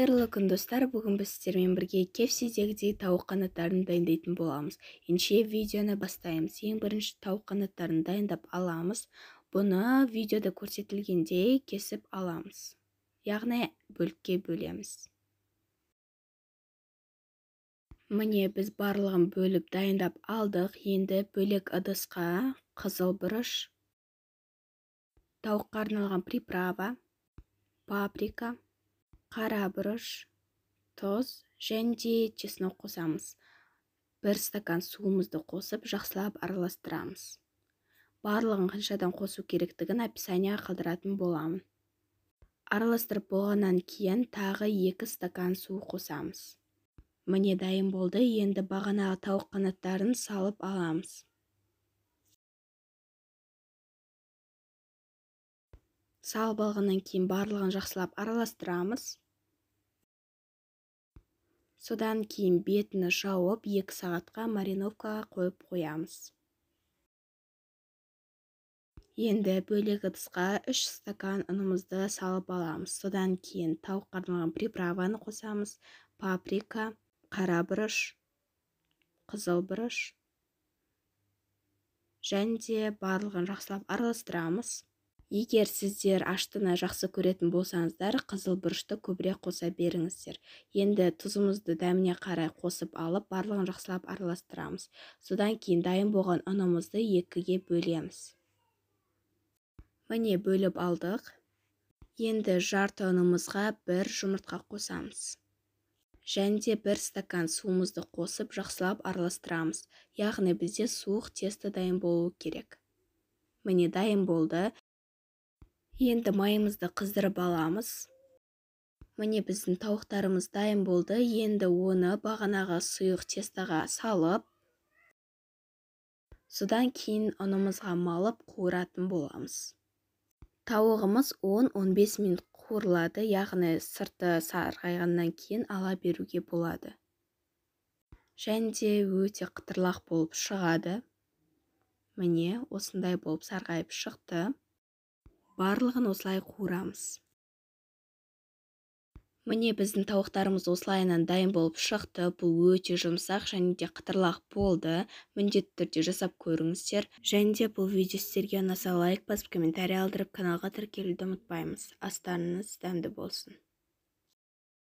Қайырлы күн, достар! Бүгін біз сіздермен бірге KFC-дегідей тауық қанаттарын дайындайтын боламыз. Ендеше видеоны бастаймыз. Ең бірінші тауық қанаттарын дайындап аламыз. Бұны видеода көрсетілгендей кесіп аламыз. Яғни бөлікке бөлеміз. Міне, біз барлығын бөліп дайындап алдық. Енді бөлек ыдысқа қызыл бұрыш, тауыққа арналған приправа, паприка, қара бұрыш, тұз және де чеснок қосамыз. 1 стакан суымызды қосып, жақсылап араластырамыз. Барлығын қаншадан қосу керектігін описанияға қалдыратын боламын. Араластырып болғаннан кейін тағы 2 стакан су қосамыз. Міне, дайын болды. Енді бағанағы тауық қанаттарын салып аламыз. Салып алғаннан кейін барлығын жақсылап араластырамыз. Содан кейін бетін жауып, 2 сағатқа мариновкаға қойып қоямыз. Енді бөлек ыдысқа 3 стакан ұнымызды салып аламыз. Содан кейін тауыққа арналған приправаны қосамыз. Паприка, қара бұрыш, қызыл бұрыш және де барлығын жақсылап араластырамыз. Егер сіздер аштыны жақсы көретін болсаңыздар, қызыл бұрышты көбірек қоса беріңіздер. Енді тұзымызды дәміне қарай қосып алып, барлығын жақсылап араластырамыз. Содан кейін дайын болған ұнымызды 2-ге бөлеміз. Міне, бөліп алдық. Енді жарты ұнымызға 1 жұмыртқа қосамыз. Және де 1 стакан суымызды қосып, жақсылап араластырамыз. Яғни бізде суық тесто дайын болуы керек. Міне, дайын болды. Енді майымызды қыздырып аламыз. Міне, біздің тауықтарымыз дайын болды. Енді оны бағанағы сұйық тестоға салып, содан кейін ұнымызға малып қуыратын боламыз. Тауығымыз 10-15 минут қуырылады, яғни сырты сарғайғаннан кейін ала беруге болады. Және де өте қытырлақ болып шығады. Міне, осындай болып сарғайып шықты. Барлығын осылай қуырамыз. Міне, біздің тауықтарымыз осылайынан дайын болып шықты. Бұл өте жұмсақ және де қытырлақ болды. Міндетті түрде жасап көріңіздер. Және де бұл видео сіздерге ұнаса, лайк басып, комментарий алдырып, каналға тіркелуді ұмытпаймыз. Астарыңыз дәмді болсын.